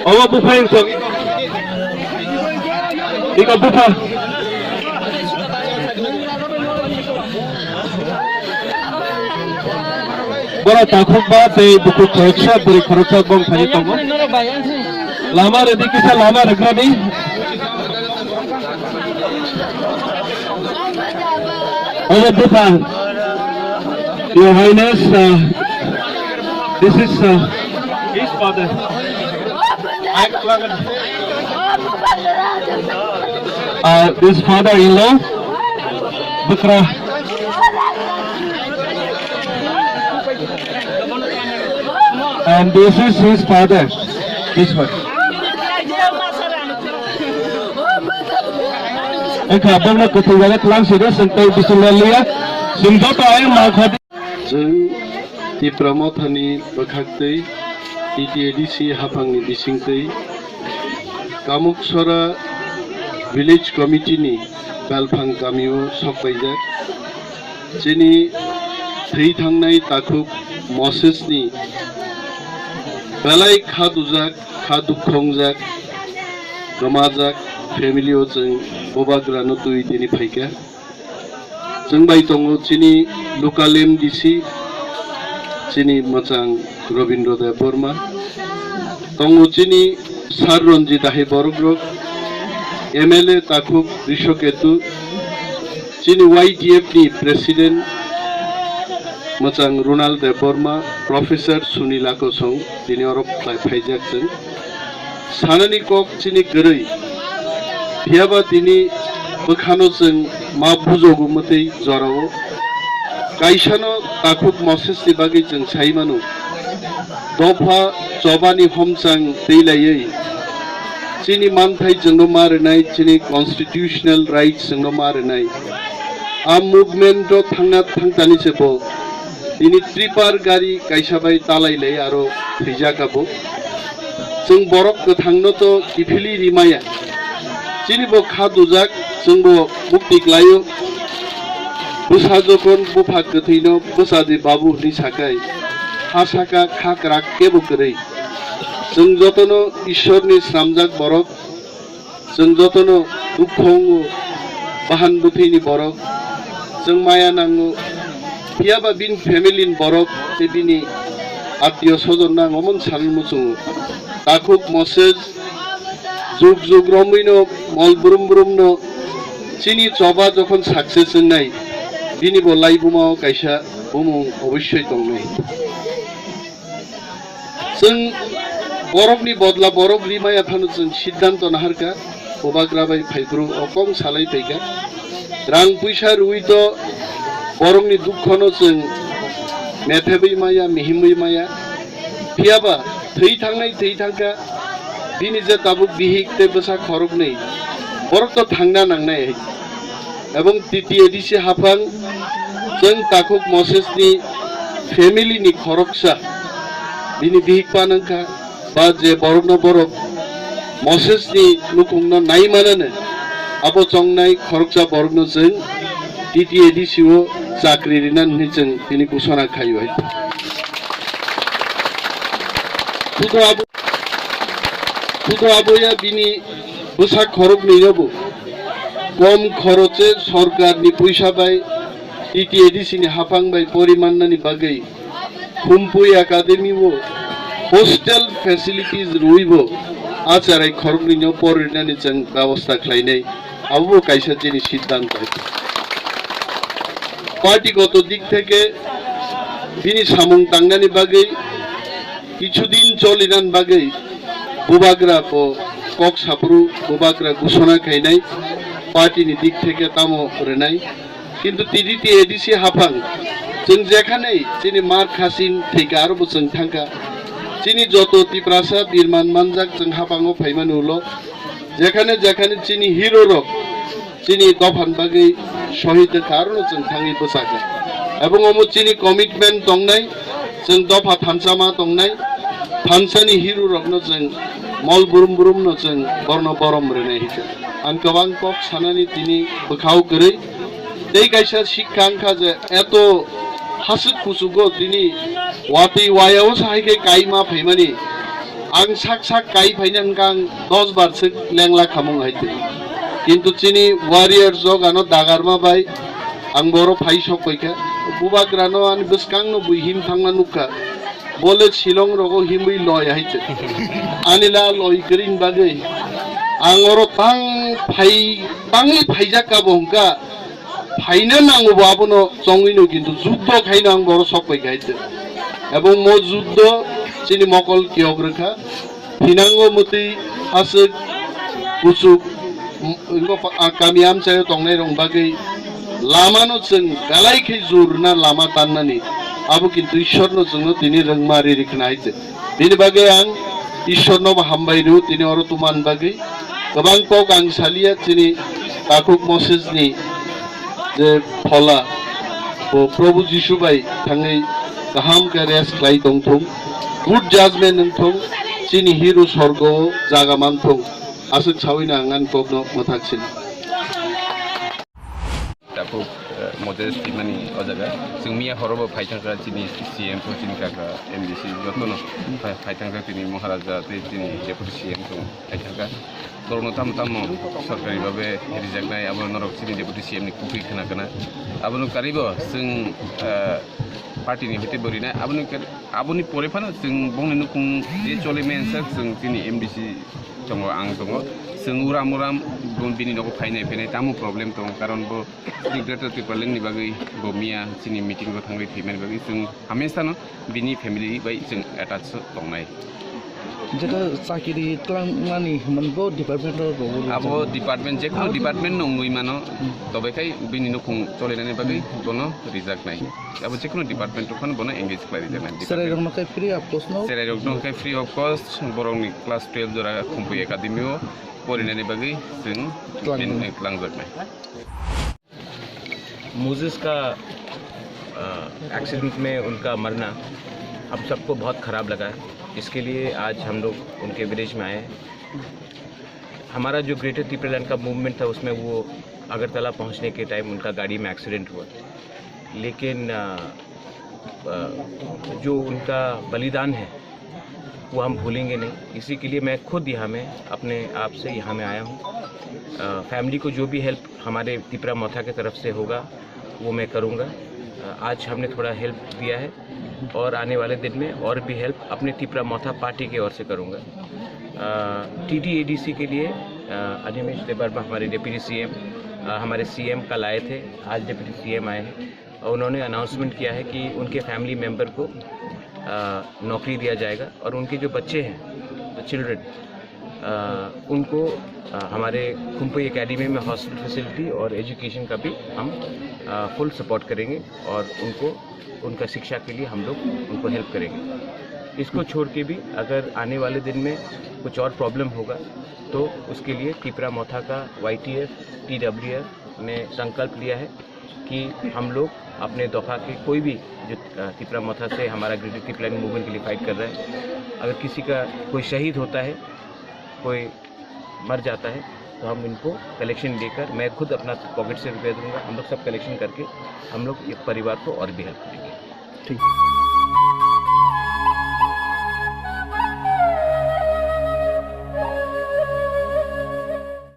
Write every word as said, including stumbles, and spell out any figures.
Omo bupha wng sok. Iko bupha. Borok takhuk ba tei bukhuk khoroksa, bwrwi khoroksa bong thani tongo. Lama redi kisa lama rwkra di. Omo bupha. Your Highness, uh, this is, uh, his father. Uh, this father-in-law, Bukra. And this is his father, this one. Wngkha bongno kwthwi jaga twlang side, chwng tei bising liya, chwng joto ayang ma kha. Chwng Tipra Mothani bwkhaktwi, T T A D C haphangni bisingtwi, Kamuksora Village Committee ni Belphang kamio sokpaijak. Chini thwi thangnai takhuk Moses ni belai kha dujak, kha dukhu wngjak, kwmajak family o chwng bubagrano twi tini phaikha. Chwng bai tongo chini local M D C, chini mwchang Robindra Debbarma. Tongo chini Sir Ranjit Dahai borok rok, M L A takhuk Risho Ketu, chini Y T F ni President mwchang Ronald Debbarma, Professor Sunil Akosong, tini oro phlai phaijak chwng. Sanani kok chini kwrwi, phiyaba tini bwkhano chwng ma bujogo mwtwi jorao. Kaisano takhuk Moses ni bagwi chwng sai mano. Dopha chobani homchang twi laiwi chini manthai chwngno ma rwnai, chini constitutional rights chwngno ma rwnai. A movement o thangna thangtani se bo tini tripar gari kaisa bai talai lai aro thwijak abo. Chwng borok kwthangno to kiphilwi rimaya. Chini bo kha dujak, chwng bo mukti klaio. Bwsa jokhon bupha kwthwino bwsa di babu hwnwi sakai, ha saka kha kwrak kebo kwrwi. Chwng jotono Ishorni swnamjak borok, chwng jotono dukhu wngo, bahan bwthwini borok, chwng maya nango, phiyaba bini family ni borok tei bini attiyo sojon nang omo sanwi muchungo. Takhuk Moses jug jug romwino mol brum brumno chini choba jokhon success wngnai, bini bo laibuma o kaisa bumung obossoi tongnai. Chwng borokni bodla borok rimaya phano chwng siddhanto naharkha, bubagra bai phaiphuru o kong salai phaikha. Rang puisa rwui to borokni dukhono chwng methebwi maya, mihimwi maya. Phiyaba thwi thangnai thwi thangkha, bini je tabuk bihik tei bwsa khoroknwi, borok to thangna nangnai hai. Ebong T T A D C haphang chwng takhuk Moses ni family ni khoroksa bini bihik pa nangkha, ba je borokno borok Moses ni nukhungno nai manane, abo chongnai khoroksa borokno chwng T T A D C o chakri rinani hwnwi chwng tini kusona khaio hai. Sudo abo, sudo aboya bini bwsa khoroknwi no bo kom khoroche sorkar ni puisa bai T T A D C ni haphang bai pori mannani bagwi Khumpui Academy o hostel facilities rwui bo a cherai khoroknwi no pori rinani chwng bebosta khlainai, abo bo kaisa chini siddhanto. Party goto dik theke bini samung tangnani bagwi kichu din cholinani bagwi bubagra bo kok saphuru bubagra gusona khainai, party ni dik theke tamo rwnai. Kintu T T A D C haphang chwng jekhane chini mar khasin thwikha aro bo chwng thangkha. Chini joto Tiprasa birman manjak chwng haphango phaimani ulo jekhane jekhane chini hero rok chini dophani bagwi sohid wngkha, arono chwng thangwi bwchakha. Ebong omo chini commitment tongnai, chwng dopha thansa ma tongnai, thansani hero rokno chwng mol brum brumno chwng borno borom rwnai hikha. Ang kwbang kok sanani tini bwkhao kwrwi. Tei kaisa sikha wngkha je eto hasik kuchugo tini watwi wayao sahaikhe kaima phaimani. Ang sak sak kai phaina hwnkha ang dos bar se lengla khamung hai twi. Kintu chini warrior jog ano dagarma bai ang boro phai sok paikha. Bubagrano ani bwskangno bui him thangna nukha. Bole Shillong rogo himwi loi hai twi. Ani la loi kwrwini bagwi ang oro tang phai, tangwi phaijak ka bo hwnkha. Phaina nango bo abono chongwino kintu juddo khaino ang boro sok paikha hai twi. Ebong mo juddo chini mokol kiyok rwkha. Thinango mwtwi aswk kuchuk, m-, wngkha pa-, a, kami amchaio tongnairok bagwi lamano chwng belai khe jurna lama tannani, abo kintu Ishwarno chwngno tini rwngma riri khna hai se. Bini bagwi ang Ishwarno bo hambai rw tini oro tuman bagwi. Kwbang kok ang saliya chini takhuk Mosesni je phola, bo Prabhu Jisu bai thangwi kaham khe rest khlai tongthung, good judgment wngthung, chini hero sorgo o jaga manthung, aswk sawino ang ani kokno mwthak sini. Takhuk, eh, Moses Timani o jaga. Chwng miya horo bo phai thangkha chini C M pho chini kaka M D C jotono phai, phai thangkha chini Maharaja tei chini Deputy C M tong phai thangkha. Borokno tamo tamo sorkari babe rijaknai, abo norok chini Deputy C M ni kwtwi khna kana. Abono karibo chwng, eh, party ni hoite bo rinai. Aboni kar-, aboni pore phano chwng bongni nukhung je choli mensek chwng chini M D C tongo, ang tongo. Chwng uram uram bo bini nogo phainai phainai tamo problem tongo, karon bo chini Greater Tipraland ni bagwi bo miya chini meeting o thangwi thwimani bagwi chwng hamesano bini family bai chwng attach tongnai. Jeta chakiri twlangmani hwnmani bo department o rw-, abo department, jekunu department no wngwi mano, tobe khai bini nukhung cholinani bagwi bono rijaknai. Abo jekunu department o phano bono engage khlai rijaknai. Cherairokno khai free of cost no? Cherairokno khai free of cost, borokni class twelve jora Khumpui Academy o porinani bagwi chwng twlang-, twlangjaknai. Moses का, अ, एक्सीडेंट में उनका मरना हम सबको बहुत ख़राब लगा है। इसके लिए आज हम लोग उनके विलेज में आए हैं। हमारा जो ग्रेटर तिपरालैंड का मूवमेंट था, उसमें वो अगरतला पहुंचने के टाइम उनका गाड़ी में एक्सीडेंट हुआ, लेकिन, अ, अ, जो उनका बलिदान है, वो हम भूलेंगे नहीं। इसी के लिए मैं खुद यहाँ में अपने आप से यहाँ में आया हूँ। अ, फैमिली को जो भी हेल्प हमारे तिपरा मोथा की तरफ से होगा, वो मैं करूँगा। अ, आज हमने थोड़ा हेल्प दिया है और आने वाले दिन में और भी हेल्प अपने तिपरा मोथा पार्टी की ओर से करूँगा। अ, टीटीएडीसी के लिए, अ, अनिमेश देबबर्मा हमारे डेप्यूटी सीएम, अ, हमारे सीएम कल आए थे, आज डेप्यूटी सीएम आए हैं। और उन्होंने अनाउंसमेंट किया है कि उनके फैमिली मेंबर को, अ, नौकरी दिया जाएगा और उनके जो बच्चे हैं, जो चिल्ड्रन, अ, उनको, अ, हमारे खुम्पई एकेडमी में हॉस्टल फैसिलिटी और एजुकेशन का भी हम, अ, फुल सपोर्ट करेंगे और उनको, उनका शिक्षा के लिए हम लोग उनको हेल्प करेंगे। इसको छोड़ के भी अगर आने वाले दिन में कुछ और प्रॉब्लम होगा, तो उसके लिए तिपरा मोथा का वाईटीएफ, टीडब्ल्यूएफ ने संकल्प लिया है कि हम लोग अपने दोखा के कोई भी जो, अ, तिपरा मोथा से हमारा ग्रेटर तिपरालैंड मूवमेंट के लिए फाइट कर रहा है, अगर किसी का कोई शहीद होता है, कोई मर जाता है, तो हम इनको कलेक्शन लेकर, मैं खुद अपना पॉकेट से रुपया दूंगा, हम लोग सब कलेक्शन करके हम लोग ये परिवार को और भी हेल्प करेंगे। ठीक।